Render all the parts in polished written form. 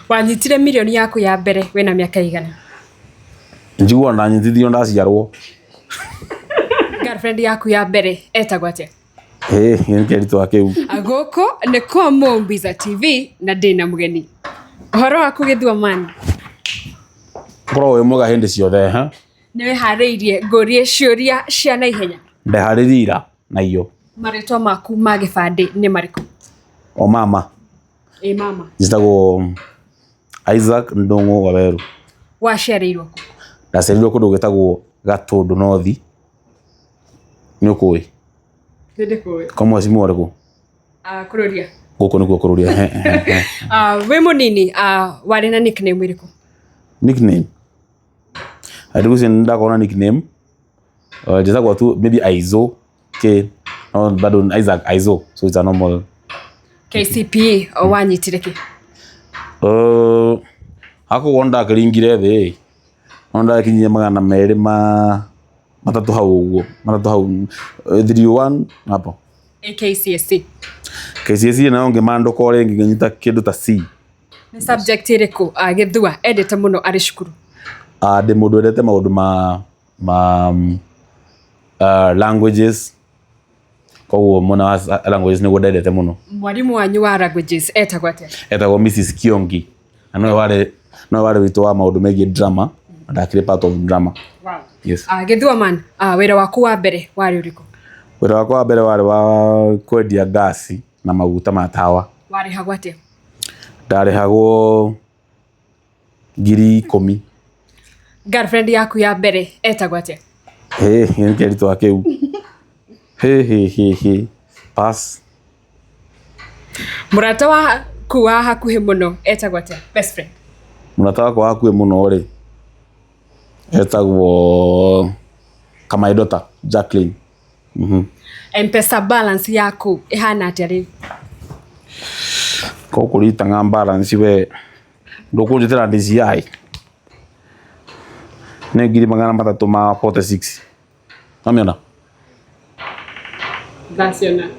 Wanyitire mirioni yaku ya mbere wĩna mĩaka igana? Njiguaga ndanyitithirio ndaciarwo. Girlfriend yaku ya mbere etagwo atĩa? Ĩĩ nĩ kĩritũ kĩu. Gũkũ nĩ kwa Mumbiza TV na ndĩna mũgeni. Ũhoro waku Gĩthua man? Ũkoragwo wĩ mwega hĩndĩ ciothe. Nĩ wĩharĩirie ngũrie ciũria cia naihenya? Ndeharĩirie ira na iyo. Marĩtwa maku ma gĩbandĩ nĩ marĩkũ? O mama. Ĩ mama. Njĩtagwo Isaac Ndũng'ũ Waweru. Waciarĩirwo kũ? Ndaciarĩirwo kũndũ gwĩtagwo Gatũndũ North. Nĩ ũkũĩ? Nĩ ndĩkũĩ. Kwa mheshimiwa ũrĩkũ? Kũrũria. Gũkũ nĩkuo Kũrũria. Wĩ mũnini warĩ na nickname ĩrĩkũ? Nickname? Ndigwĩciria nĩ ndakorwo na nickname. Njĩtagwo tu maybe Aizo. K no bado Isaac Aizo so it's a normal. KCPE wanyitire kĩ? Hakuo ndakĩringire thĩ no ndakinyire 230 hau ũguo 300 hau 301 hapo. KCSE. KCSE nayo ngĩmandũka o rĩngĩ ngĩnyita kĩndũ ta C. Nĩ subject ĩrĩkũ Gĩthua endete mũno arĩ cukuru? Ndĩ mũndũ wendete maũndũ ma languages koguo mwena wa languages nĩguo ndendete mũno. Mwarimũ wanyu wa languages etagwo atĩa? Etagwo Mrs Kiongi na nowe warĩ nowe warĩ witũ wa maũndũ megiĩ drama na ndakĩrĩ part of drama. Wow. Yes. Gĩthua man, wĩra waku wa mbere warĩ ũrĩkũ? Wĩra wakwa wa mbere warĩ wa kwendia ngasi na maguta ma tawa. Warĩhagwo atĩa? Ndarĩhagwo 10,000. Girlfriend yaku ya mbere etagwo atĩa? Hĩ, nĩ kĩritũ kĩu. Hĩ hĩ hĩ hĩ. Pass. Mũrata waku wa hakuhĩ mũno etagwo atĩa? Best friend. Mũrata wakwa wa hakuhĩ mũno rĩ, etagwo Kamaĩ Daughter Jacqueline. Mpesa balance yaku ĩhana atĩa rĩu? Gũkũ balance we ndũkũnjĩtĩra DCI nĩ 346,000 wamĩona? Ndaciona.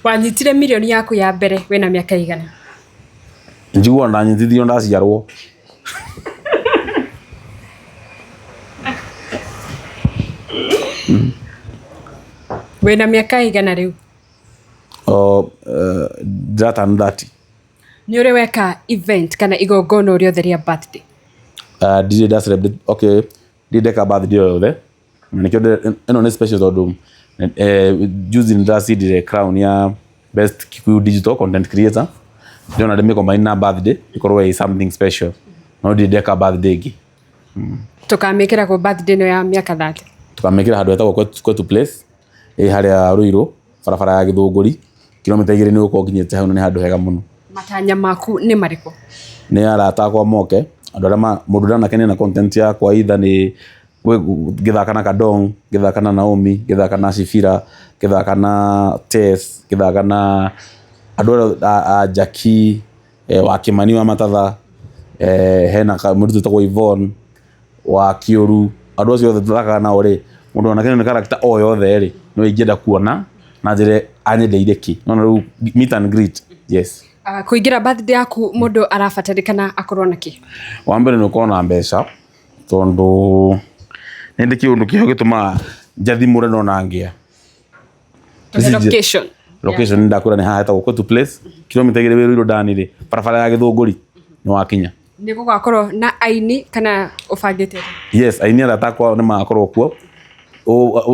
Wanyitire mirioni yaku ya mbere wĩna mĩaka igana? Njiguaga ndanyitithirio ndaciarwo. Wĩna mĩaka igana rĩu? Ndĩra turn 30. Nĩ ũrĩ weka event kana igongona o rĩothe rĩa birthday? Ndirĩ nda celebrate, okay, ndirĩ ndeka birthday o yothe na nĩkĩo ĩno nĩ special tondũ juzi nĩ ndĩracindire crown ya best Kikuyu digital content creator. Ndĩrona ndĩmĩ combine na birthday ĩkorwo ĩ something special no ndirĩ ndeka birthday ĩngĩ. Tũkamĩkĩra kũ birthday ĩno ya mĩaka 30? Tũkamĩkĩra handũ hetagwo Kwetu Place ĩ harĩa Ruiru barabara ya Gĩthũngũri kilomita 2 nĩ ũgũkorwo ũkinyĩte hau na nĩ handũ hega mũno. Matanya maku nĩ marĩkũ? Nĩ arata akwa moke andũ arĩa mũndũ ndanakenio na content yakwa either nĩ ngĩthaka na Kadong, ngĩthaka na Naomi, ngĩthaka na Shifira, ngĩthaka na Tess, ngĩthaka na andũ a Jackie, wa Kĩmani wa Matatha, hena mũirĩtu wĩtagwo Yvonne wa Kĩũru, andũ acio othe tũthakaga nao rĩ, mũndũ wanakenio nĩ character o yothe rĩ, no ingĩenda kuona na njĩre anyendeire kĩ. Nĩwona rĩu meet and greet, yes. Kũingĩra birthday yaku mũndũ arabatarĩkana akorwo na kĩ? Wa mbere nĩ ũkorwo na mbeca tondũ nĩ ndĩ kĩũndũ kĩho gĩtũmaga njathimũre ndona ngĩa. Location. Location nĩ ndakwĩra nĩ haha hetagwo Kwetu Place, kilomita 2 wĩ Ruiru ndani rĩ, barabara ya Gĩthũngũri nĩ wakinya. Nĩ gũgakorwo na aini kana ũbangĩte atĩa? Yes, aini arata akwa nĩ magakorwo kuo.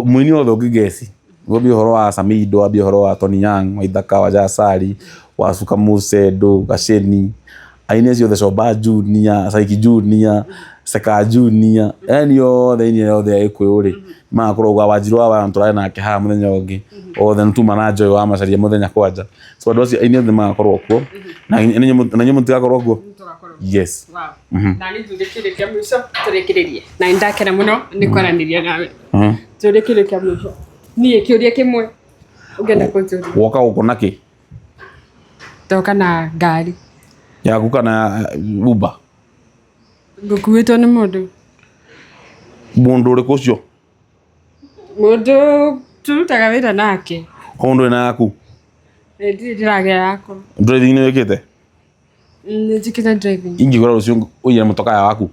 Mũini wothe ũngĩ guess wambie ũhoro wa Samido, wambie ũhoro wa Tony Young, Waithaka, Wanja Asali, Wacuka Musedo, Gaceni, aini acio othe Coba Junior, Saiki Junior, Seka Junior, yani othe aini othe a Gĩkũyũ rĩ magakorwo kwa Wanjiru wa Waya tũrarĩ nake haha mũthenya ũngĩ othe nĩ tuma na Joy wa Macharia mũthenya kwanja. So andũ acio aini othe magakorwo kuo na inyuĩ mũtigakorwo kuo? Yes. Wow. Na nĩ njũrie kĩũria kĩa mũico tũrĩkĩrĩrie. Na nĩ ndakena mũno nĩ kwaranĩria nawe. Njũrie kĩũria kĩa mũico. Niĩ kĩũria kĩmwe ũngĩenda kũnjũria. Woka gũkũ na kĩ? Ndoka na ngari. Yaku kana Uber? Ngũkuĩtwo nĩ mũndũ. Mũndũ ũrĩkũ ũcio? Mũndũ tũrutaga wĩra nake. Koguo ndũrĩ na yaku? Ndirĩ ndĩragĩa yakwa. Driving nĩ wĩkĩte? Nĩ njĩkĩte driving. Ingĩgũra rũciũ ũiyere mũtokaya waku,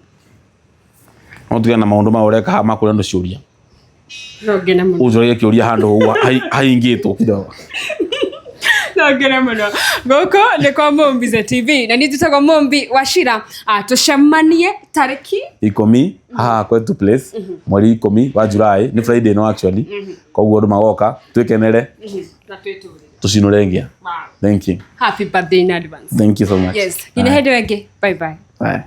no tigane na maũndũ maya ũreka haha ma kũũria andũ ciũria. No ngene mũno. Ũnjũragie kĩũria handũ ũguo hahingĩtwo kidogo. No ngene mũno. Gũkũ nĩ kwa Mumbi TV na niĩ njĩtagwo Mumbi wa Shira. Tũcemanie tarĩki 10 haha Kwetu Place, mweri 10 wa July, nĩ Friday no actually. Koguo andũ magoka twĩkenere. Na twĩtũrĩre. Tũcinũre ngĩa. Wow. Thank you. Happy birthday in advance. Thank you so much. Yes, nginya hĩndĩ ĩyo ĩngĩ, bye bye. Bye.